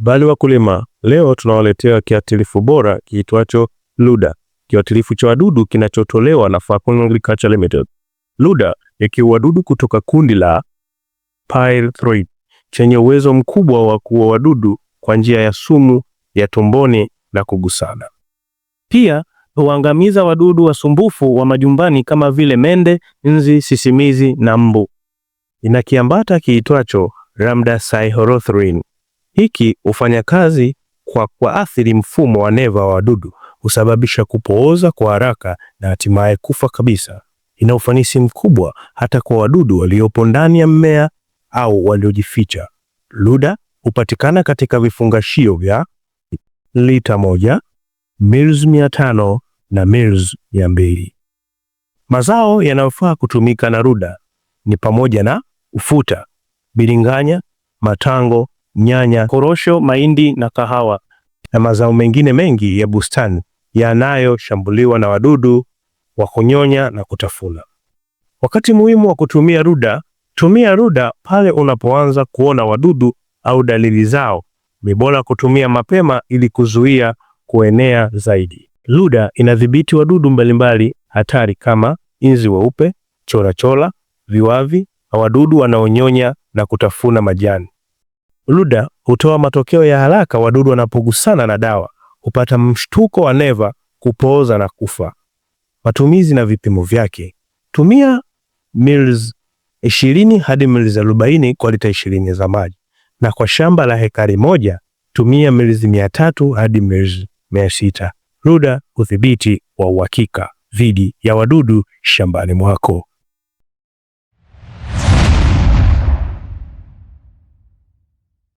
Bali wakulima, leo tunawaletea kiuatilifu bora kiitwacho Luda, kiuatilifu cha wadudu kinachotolewa na Falcon Agriculture Limited. Luda ni kiuadudu kutoka kundi la pyrethroid chenye uwezo mkubwa wa kuua wadudu kwa njia ya sumu ya tumboni na kugusana. Pia huangamiza wadudu wasumbufu wa majumbani kama vile mende, nzi, sisimizi na mbu. Ina kiambata kiitwacho Lambda-cyhalothrin. Hiki hufanya kazi kwa kuathiri mfumo wa neva wa wadudu, husababisha kupooza kwa haraka na hatimaye kufa kabisa. Ina ufanisi mkubwa hata kwa wadudu waliopo ndani ya mmea au waliojificha. Luda hupatikana katika vifungashio vya lita 1, mils 500 na mils 200. Mazao yanayofaa kutumika na Ruda ni pamoja na ufuta, biringanya, matango, nyanya, korosho, mahindi na kahawa na mazao mengine mengi ya bustani yanayoshambuliwa na wadudu wa kunyonya na kutafuna. Wakati muhimu wa kutumia Ruda: tumia Ruda pale unapoanza kuona wadudu au dalili zao. Ni bora kutumia mapema ili kuzuia kuenea zaidi. Luda inadhibiti wadudu mbalimbali hatari kama inzi weupe, cholachola, viwavi na wadudu wanaonyonya na kutafuna majani. Luda hutoa matokeo ya haraka wadudu wanapogusana na dawa, hupata mshtuko wa neva, kupooza na kufa. Matumizi na vipimo vyake: tumia mils 20 hadi mils 40 kwa lita 20 za maji, na kwa shamba la hekari 1 tumia mils 300 hadi mils 600. Ruda, udhibiti wa uhakika dhidi ya wadudu shambani mwako.